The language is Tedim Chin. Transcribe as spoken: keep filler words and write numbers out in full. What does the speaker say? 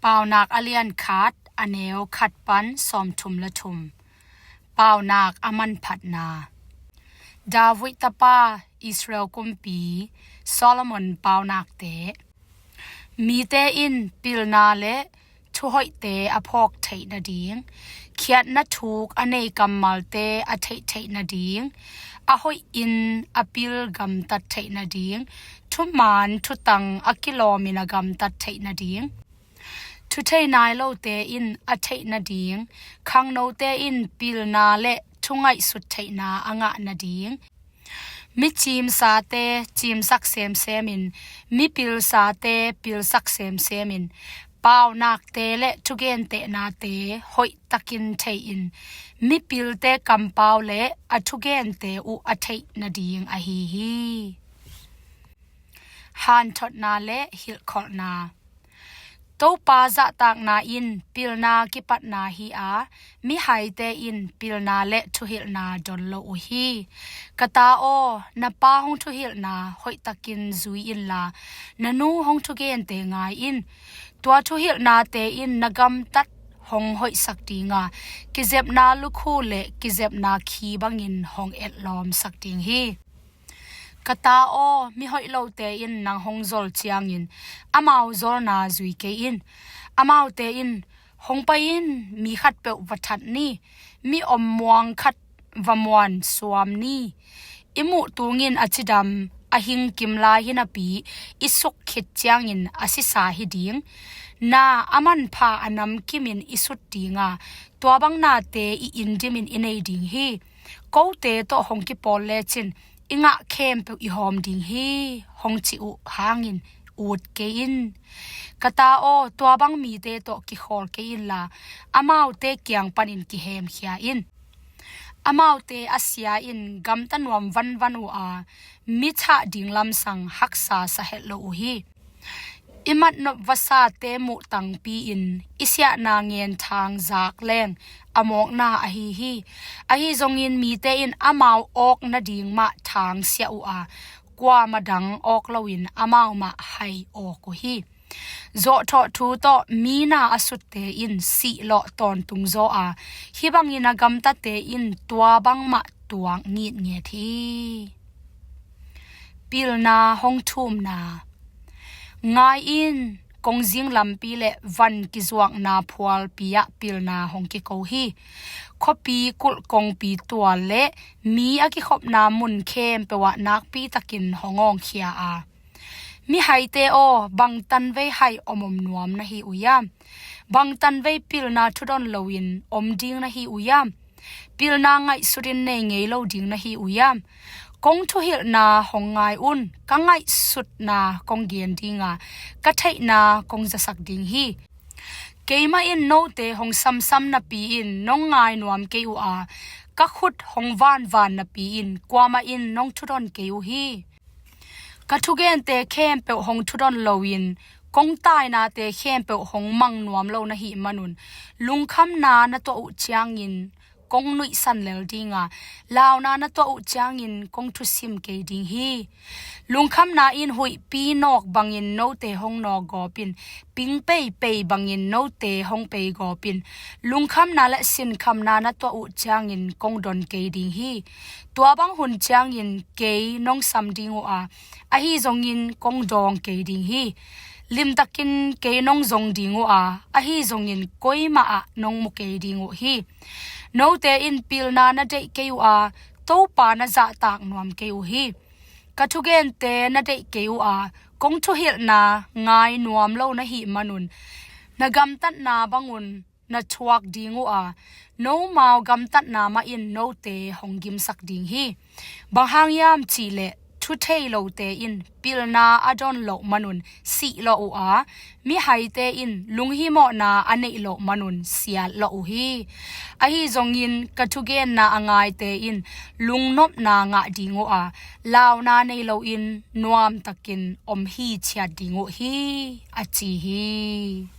Paunak a lian khat, a neu khat pan sawmthum le thum. Paunak a manphatna. David tapa, Israel kumpi Solomon paunakte. Mite in pilna le thuhoihte a phawk theih nading, khiatna thuk a nei kammalte a theih theih nading, a hoihin a pil gamtat theih nading, thuman thutang a kilawmin a gamtat theih nading, thuthei nai lote in a theih nading, khangnote in pilna le thungaihsut theihna a ngah nading, mi cimsate cimsak semsemin, mi pilsate pilsak semsemin, paunakte le thugentehnate hoihtakin thei-in, mi pilte kampau le a thugente uh a theih nading ahi hi. Hanthotna le hilhkholhna. Topa zahtakna in pilna kipatna hi a, mihaite in pilna le thuhilhna don lo uh hi. Ka ta aw, na pa hong thuhilhna hoihtakin zui inla, na nu hong thugente ngai in. Tua thuhilhnate in na gamtat hong hoihsak dinga, kizepna lukhu le kizepna khi bangin hong etlawmsak ding hi. Ka ta aw, mihoih lote in nang hong zol ciangin amau zolna zui kei in. Amaute in, hong pai in, mi khatpeuh va that ni, mi om muang khat va muan suam ni. I muh tungin a cidam, a hingkim lai hi napi, i suk khit ciangin a sisa hi ding. Na a manpha a namkimin i sut dinga, tua bang nate i inn dimin i nei ding hi. Kote tawh hong kipawl lecin i ngah khempeuh i hawm ding hi, hong cih uh hangin ut kei in. Ka ta aw, tua bang mite tawh kikhawl kei inla, amaute kiang panin kihemkhia in. Amaute a sia in gamta nuam vanvan uh a, mi thah ding lamsang haksa sa het lo uh hi. I matnop vasate muh tangpi-in i siahna ngenthang zak leng a mawkna ahi hi. Ahi zongin mite in amau awk nading mah thang siah uh a, kuamah dang awk loin amau mah hai awk uh hi. Zawhthawh thu tawh mi na a sutte in sihlawh tawntung zaw a, hih bangin a gamtate in tua bangmah tuak ngitnget hi. Pilna hong thumna. Ngai in, kongzing lampi le van kizuakna phualpi ah pilna hong kiko hi. Khuapi kulh kongpi tual le mi a kikhopna mun khempeuh ah nakpi takin hong awngkhia a, mihaite aw, bangtan vei hai om om nuam na hi uh hiam? Bangtan vei pilna thudon loin om ding na hi uh hiam? Pilna ngaihsutin nei ngei lo ding na hi uh hiam? Kong thuhilhna hong ngai un, ka ngaihsutna kong gen dinga, ka theihna kong zasak ding hi. Keimah in note hong samsam napi-in nong ngai nuam kei uh a, ka khut hong vanvan napi-in kuamah in nong thudon kei uh hi. Ka thugente khempeuh hong thudon loin, kong tainate khempeuh hong mang nuam lo na hih manun, lungkhamna na tuah uh ciangin kong nuihsan lel dinga, launa na tuah uh ciangin kong thusim kei ding hi. Lungkhamna in huihpi nawk bangin note hong nawk gawpin, ping peipei bangin note hong pei gawpin, lungkhamna le sinkhamna na tuah uh ciangin kong don kei ding hi. Tua bang hun ciangin kei nong sam ding uh a, ahi zongin kong dawng kei ding hi. Limtakin kei nong zong ding uh a, ahi zongin koimah ah nong mu kei ding uh hi. Note in pilna na deih kei uh a, Topa na zahtak nuam kei uh hi. Ka thugente na deih kei uh a, kong thuhilhna ngai nuam lo na hih manun, na gamtatna bangun na thuak ding uh a, nomau gamtatna mah in note hong gimsak ding hi. Bang hang hiam cihleh, thu thei lote in pilna a don loh manun sihlawh uh a, mihaite in lunghimawhna a neih loh manun siatlawh uh hi. Ahi zongin ka thugenna a ngaite in lungnopna ngah ding uh a, launa nei loin nuamtakin om hi ciat ding uh hi, a ci hi.